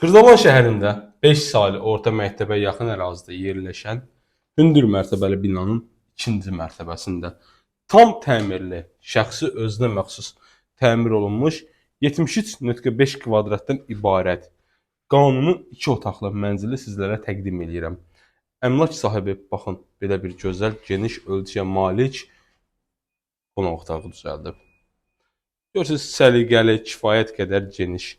Xırdalan şəhərində 5 saylı orta məktəbə yaxın ərazidə yerləşən hündür mərtəbəli binanın ikinci mərtəbəsində tam təmirli, şəxsi özünə məxsus təmir olunmuş 73,5 kvadratdan ibarət qanuni 2 otaqlı mənzili sizlərə təqdim eləyirəm. Əmlak sahibi baxın, belə bir gözəl, geniş ölçüyə malik qonaq otağı düzəldib. Görürsüz, səliqəli, kifayət qədər geniş.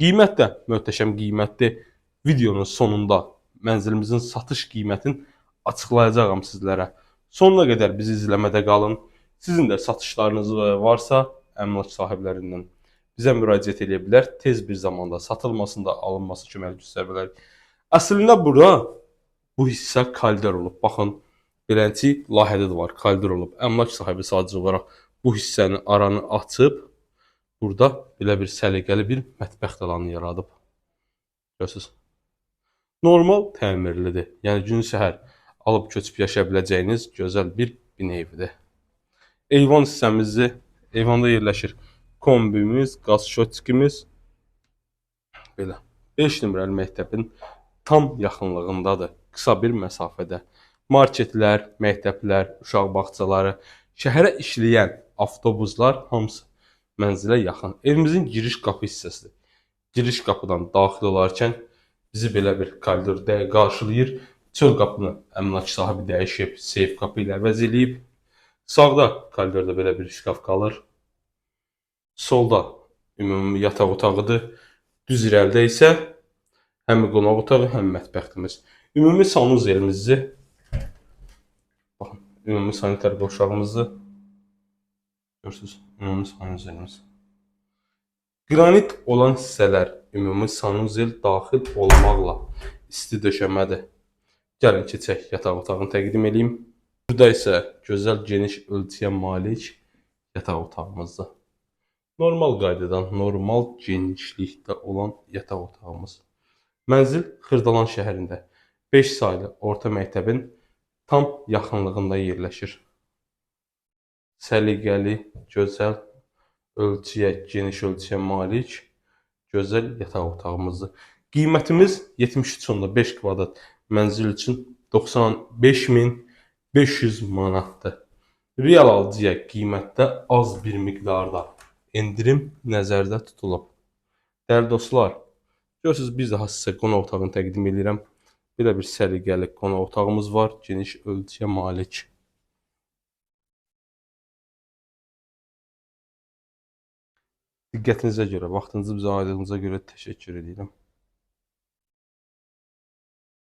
Qiymət də möhtəşəm qiymətdir. Videonun sonunda mənzilimizin satış qiymətini açıqlayacağam sizlərə. Sonuna qədər bizi izləmədə qalın. Sizin də satışlarınız varsa əmlak sahiblərindən bizə müraciət edə bilər. Tez bir zamanda satılmasında, alınması kömək göstərə bilərik. Əslində bura bu hissə koridor olub. Baxın, beləncə layihədə də var, koridor olub. Əmlak sahibi sadəcə olaraq bu hissəni aranı açıb burada belə bir səliqəli bir mətbəx alanı yaradıb. Görürsüz. Normal təmirlidir. Yəni gün səhər alıb köçüb yaşaya biləcəyiniz gözəl bir bina evidir. Eyvan hissəmizi, eyvanda yerləşir kombimiz, qaz şotçikimiz. Belə 5 nömrəli məktəbin tam yaxınlığındadır. Qısa bir məsafədə. Marketlər, məktəblər, uşaq bağçaları, şəhərə işləyən avtobuslar hamısı mənzilə yaxın. Evimizin giriş qapı hissəsidir. Giriş qapıdan daxil olarkən bizi belə bir koridor qarşılayır. Çöl qapını əmlak sahibi dəyişib, seyf qapı ilə əvəz eləyib. Sağda koridorda belə bir şkaf qalır. Solda ümumi yataq otağıdır. Düz irəlidə isə həm qonaq otağı, həm mətbəximiz. Ümumi sanuzelimizi, baxın, ümumi sanitar qovşağımızı görürsünüz, ümumi sanuzelimiz. Qranit olan hissələr ümumi sanuzel daxil olmaqla isti döşəmədir. Gəlin keçək yataq otağını təqdim eləyim. Burada isə gözəl geniş ölçüyə malik yataq otağımızdır. Normal qaydadan, normal genişlikdə olan yataq otağımız. Mənzil Xırdalan şəhərində 5 saylı orta məktəbin tam yaxınlığında yerləşir. Səliqəli, gözəl ölçüyə, geniş ölçüyə malik gözəl yataq otağımızdır. Qiymətimiz 73,5 kvadrat mənzil üçün 95.500 manatdır. Real alıcıya qiymətdə az bir miqdarda endirim nəzərdə tutulub. Dəyərli dostlar, görürsüz, bir daha sizə qonaq otağını təqdim edirəm. Belə bir səliqəli qonaq otağımız var, geniş ölçüyə malik. Diqqətinizə görə, vaxtınızı bizə ayırdığınıza görə təşəkkür edirəm.